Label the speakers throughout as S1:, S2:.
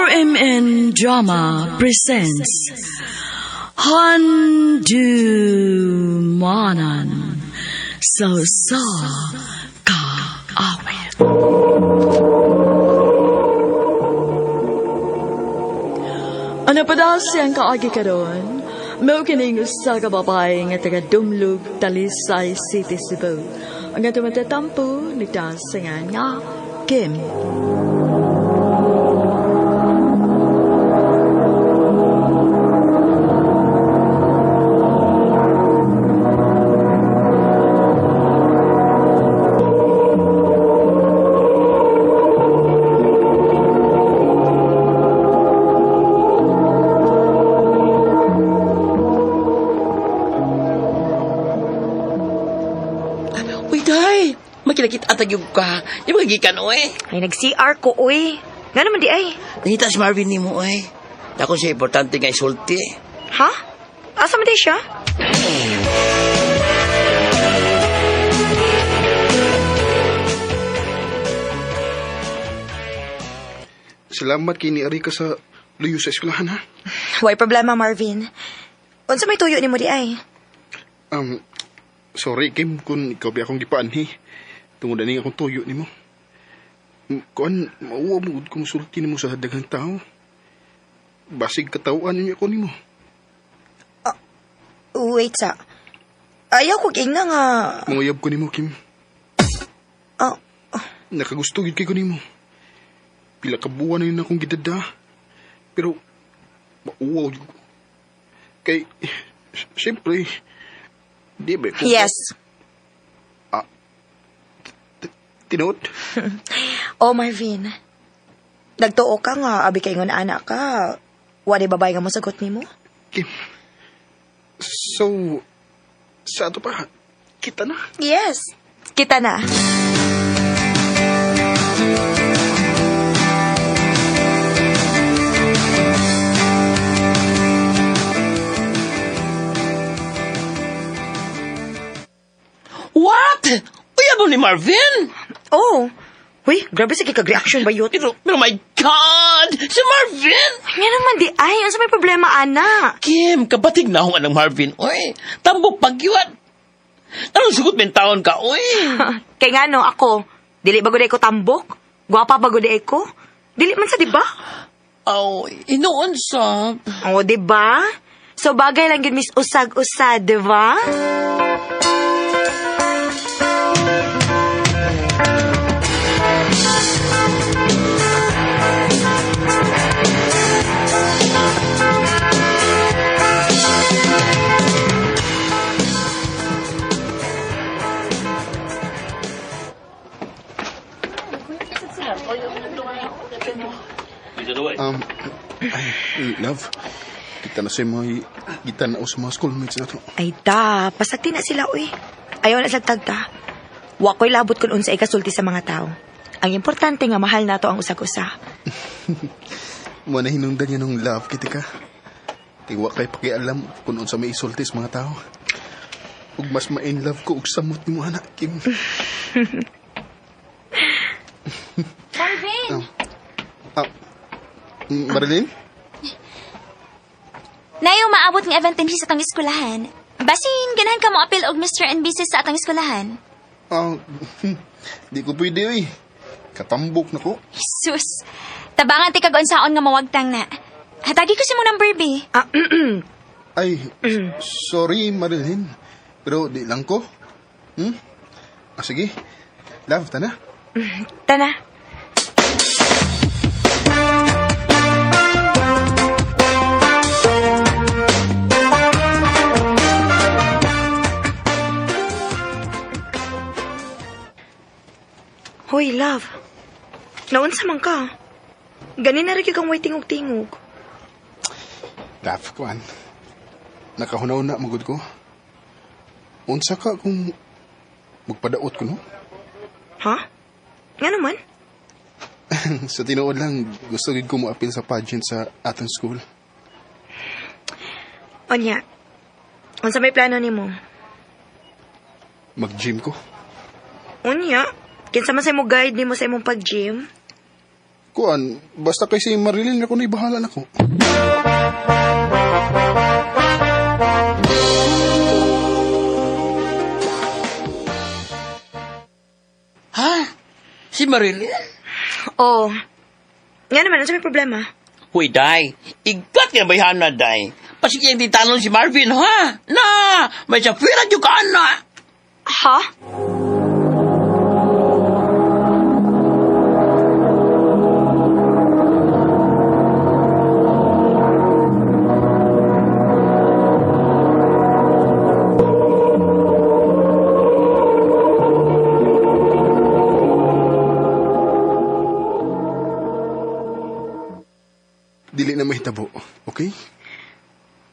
S1: RMN Drama presents Handumanan sa Usa Ka Awit. Ano pa daw siyang kaagi karon? Mao kining usa ka babae nga taga Dumlog, Talisay City, Cebu. Ang atong matatampo nagtasingan nga Kim.
S2: Uy, day! Makilakit atag yung ka. Di ba gikan, oy?
S3: Ay, nag-CR ko, uy. Nga naman di ay.
S2: Nangita si Marvin ni mo, oy. Dako siya importante nga isulti.
S3: Ha? Asa man di siya?
S4: Salamat kay ni Ari ka sa luyo sa eskwelahan, ha?
S3: Way problema, Marvin. Unsa may tuyo ni mo di ay?
S4: Um, sorry, Kim, kung ikaw ba akong gipaanhi. Tungod na akong tuyo nimo. Kuan, mauwa mo kung sulti nimo sa daghang tao. Basig katawaan ninyo ko nimo.
S3: Wait sa. Ayaw ko ingna nga.
S4: Manguyab ko nimo, Kim.
S3: Ah,
S4: Nakagusto gid kay ko nimo. Pila ka buwan na yun akong gidada. Pero, mauwaw jud ko. Kay, siyempre, di ba?
S3: Yes.
S4: Tinuod?
S3: Oh, Marvin. Nagtuo ka nga, abi kay ngon anak ka. Wala babae nga mosagot nimo?
S4: Kim. So, sa ato pa, kita na.
S3: Yes. Kita na.
S2: What? Uy, ano ni Marvin?
S3: Oh. Uy, grabe sa kikag-reaction ba yun?
S2: Pero my God! Si Marvin!
S3: Nga naman di ay, unsa may problema, ana?
S2: Kim, kabatig na akong anang Marvin, oy. Tambok pagyuat. Anong sugot men taon ka, oy?
S3: Kay nga no, ako, dili ba gud ko tambok? Gwapa ba gud ko? Dili man sa di ba?
S2: Aw, inoon sa...
S3: Oo, di ba? So bagay lang yun, Miss Usag-usad, di ba?
S4: Ay, love, kita na sa mga, kita na sa mga schoolmates na to.
S3: Ay da, pasagti na sila, uy. Ayaw na sa tagta. Wa ko'y labot kung unsa ikasulti sa mga tao. Ang importante nga mahal nato ang usag-usa.
S4: Mo na hinungdan niya nung love kita ka. Tiwa kay pakialam kung unsa may isulti sa mga tao. Ug mas ma-in love ko og samot nimo anak, Kim.
S5: Marvin!
S4: Ah, Marilyn?
S5: Nayo maabot ng event din sa atong eskwelahan. Basin, ganahan ka mo apil og Mr. and Mrs. sa atong eskwelahan.
S4: Ah, di ko pwede, uy. Katambok na ko.
S5: Jesus! Tabangan ti kag unsaon nga mawagtang na. Hatagi ko si mo number, B.
S3: Ah,
S4: Ay, sorry, Marilyn. Pero di lang ko. Hmm? Ah, sige. Love, tana.
S3: Tana. Hoy, love. Naunsa man ka? Ganin na rin kang way tingog-tingog.
S4: Love, kuan. Nakahunaw na, magud ko. Unsa ka kung magpadaot ko, no?
S3: Ha? Nga naman?
S4: Sa tinuod lang, gusto gid ko moapil sa pageant sa atong school.
S3: Onya, unsa may plano nimo?
S4: Mag-gym ko.
S3: Unya, kinsa man sa imo guide nimo sa imong pag-gym?
S4: Kuan, basta kay si Marilyn ako na ibahala nako.
S2: Ha? Si Marilyn?
S3: Oh. Nga naman, ano may problema?
S2: Huy, day. Igat ka na bayhana, day. Pasig yung titalon si Marvin, ha? Na! May safira dyan ka, na!
S3: Ha?
S4: Dili na mahitabo, okay?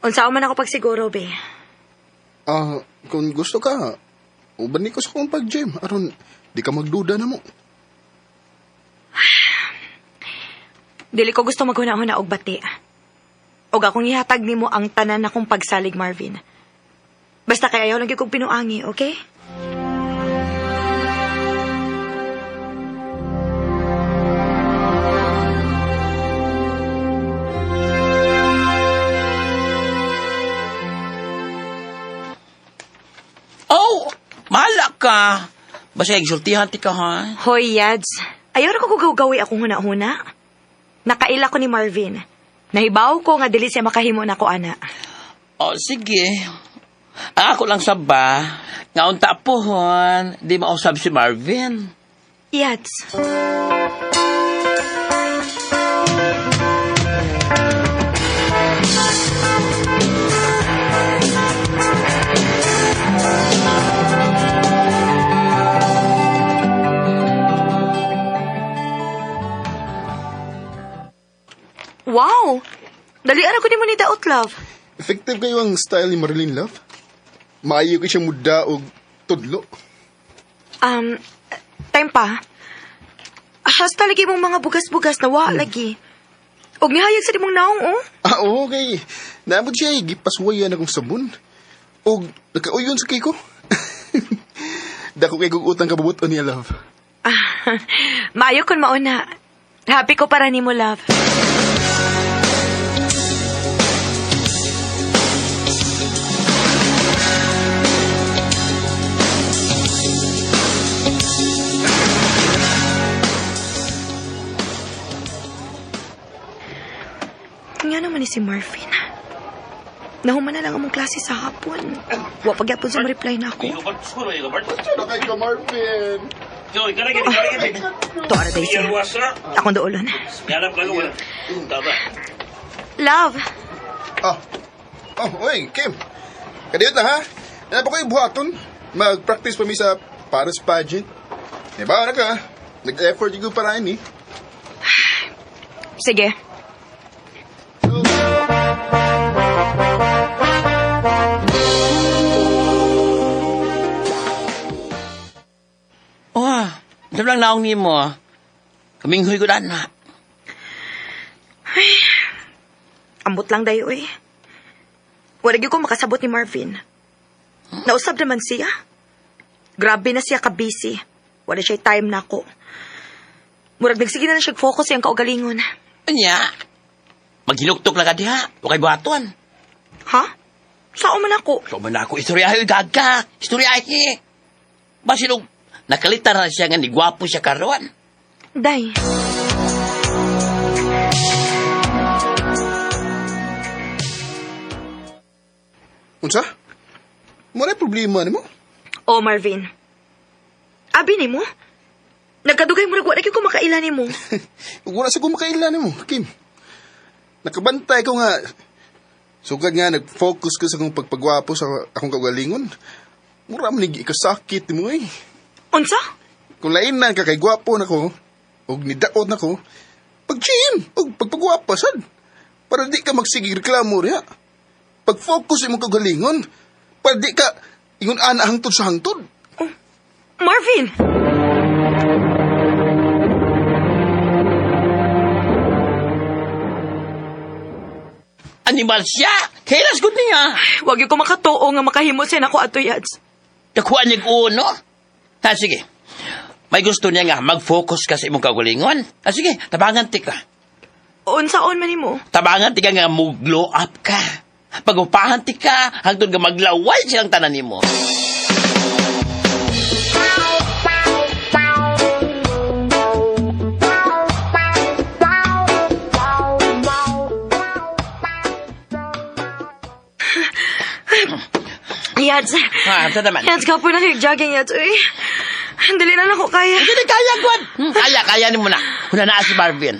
S3: Unsa man ako pagsiguro, be.
S4: Ah, kung gusto ka, uban ni ko sa akong pag-gym. Aron, di ka magduda na mo.
S3: Dili ko gusto maghuna-huna og bati. Og akong ihatag nimo ang tanan akong pagsalig, Marvin. Basta kay ayaw lang gyud kong pinuangi, okay?
S2: Oh! Mahala ka! Basta exultihan ti ka, ha?
S3: Hoy, Yads. Ayaw ra ko gugawgawi akong huna-huna. Nakaila ko ni Marvin. Nahibaw ko nga dili siya makahimo nako ana.
S2: Oh, sige. Ang ako lang saba, nga unta pohon, di mausab si Marvin.
S3: Yads. Wow! Dali ara ko nimo ni daot, love.
S4: Effective kayo ang style ni Marilyn Love. Maayo kay siya muda og tudlo.
S3: Time pa. Hasta lagi mong mga bugas-bugas na wa lagi. Og nihayag sa imong naong, oh.
S4: Ah, oo, kay naabot siya, eh, gipaswayan akong sabon. Og nakauyon sa kay ko. Dako kay kong utang kabubuton niya, love.
S3: Ah, maayo kun mauna. Happy ko para nimo, love. Nga naman ni si Marvin. Nahuman na lang among klase sa hapon. Wa pagyapon sa reply na ako.
S4: Ano kay ka, Marvin?
S3: To ara day siya. Akong doolon. Love,
S4: Ah, oh, oy, Kim. Kadiyot na, ha? Ano pa kayo buhaton? Mag-practice pa mi sa Paris pageant. Di ba, ano ka? Nag-effort yung paraan, eh.
S3: sige.
S2: Oh, ito lang naong nimo. Kaminghoy ko na.
S3: Ambot lang dayo eh. Wala gyud ko makasabot ni Marvin. Nausab naman siya. Grabe na siya ka-busy. Wala siya time na ako. Murag nagsige na lang siya focus sa iyang kaugalingon.
S2: Anya, maghinuktok lang ka diha. Wakay buhaton.
S3: Ha? Saan man ako?
S2: So man ako, istoryahe, gaga. Istoryahe. Basilog, nakalitar na siya nga ni gwapo siya karon.
S3: Day.
S4: Unsa? Mo problema nimo?
S3: Oh, Marvin. Abi ni mo? Nagkadugay murag wala gyud ko makaila nimo.
S4: Wala sa kumakaila nimo, Kim. Nakabantay ko nga. Sugad nga, nag-focus ko sa akong pagpagwapo sa akong kaugalingon. Mura man ni ikasakit mo eh.
S3: Unsa?
S4: Kung lain na ka kay gwapo na ko, og nidaot na ko, pag-gym, og pagpagwapo, sad. Para di ka magsige reklamo riya. Pag-focus imong kaugalingon, para di ka ingon ana hangtod sa hangtod.
S3: Marvin!
S2: Animal siya! Kailas gud niya!
S3: Wag gyud ko makatuo nga makahimo siya nako ato yads.
S2: Dakuan niya uno. Ha, sige. May gusto niya nga mag-focus ka sa imong kaugalingon. Ah, sige, tabangan ti ka.
S3: Unsaon man nimo?
S2: Tabangan ti ka nga mo-glow up ka. Pagupahan ti ka, hangtod nga maglaway silang tanan nimo.
S3: Yads.
S2: Ha, ito naman.
S3: Yads, kapoy na kayo jogging, Yads. Uy, dali na nako kaya.
S2: Hindi kaya, Gwan. Kaya, kaya ni mo na. Una na si Marvin.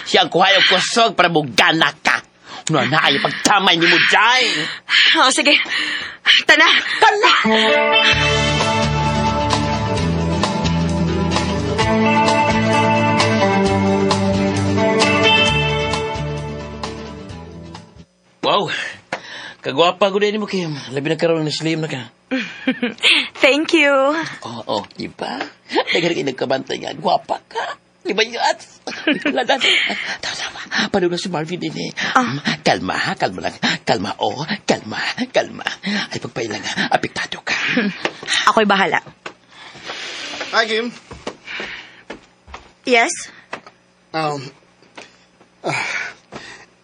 S2: Siya ang kuhay og kusog para mugana ka. Una na ay pagtamay ni mo, Jai.
S3: Oh, sige. Tana.
S2: Tala! Wow! Kagwapa ko din mo, Kim. Labi na karoon na slim na ka.
S3: Thank you.
S2: Oo, oh, di ba? Nagkaroon kayo nagkabantay nga. Gwapa ka. Di ba yun? Lalan. Tama, tama. Paano na si Marvin din eh. Kalma, ha? Kalma lang. Kalma, oh. Kalma, kalma. Ay, pagpailang, ha? Apektado ka.
S3: Ako'y bahala.
S4: Hi, Kim.
S3: Yes?
S4: Um, ah,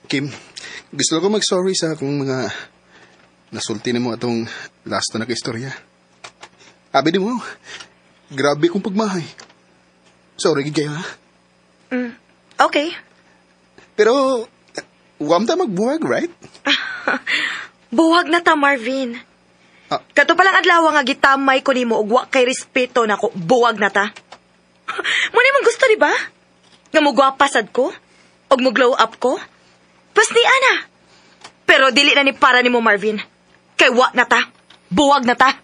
S4: Kim, gusto ko mag-sorry sa akong mga nasulti nimo atong last na istorya. Abi di mo, grabe kong pagmahay. Sorry gid kayo ha.
S3: Okay.
S4: Pero, wam ta magbuwag, right?
S3: Buwag na ta, Marvin.
S4: Ah.
S3: Kato palang adlaw nga gitamay ko nimo og wa kay respeto nako, buwag na ta. Mo ni mong gusto, di ba? Nga mugwapa sad ko? Og mo glow up ko? Pas ni ana. Pero dili na ni para nimo, Marvin. Kay wa na ta. Buwag na ta.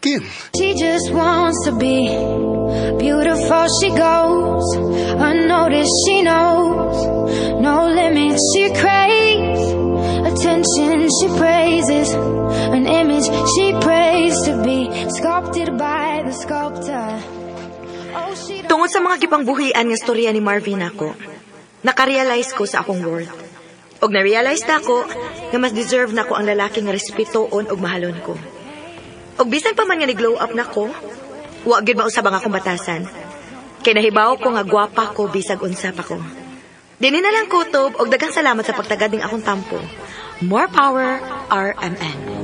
S4: Kim,
S6: She just wants to be beautiful. She goes unnoticed. She knows no limits. She craves attention. She praises an image. She prays to be sculpted by the sculptor. Oh, she don't
S3: Tungod sa mga gipangbuhian nga storya ni Marvin ako, nakarealize ko sa akong worth. Og na-realize na ako nga mas deserve nako ang lalaki nga respetoon og mahalon ko. Og bisan pa man nga ni-glow up nako, wa gyud mausab ang akong batasan. Kay nahibaw ko nga gwapa ko bisag unsa pa ko. Dini na lang kutob og daghang salamat sa pagtagad ning akong tampo. More power, RMN.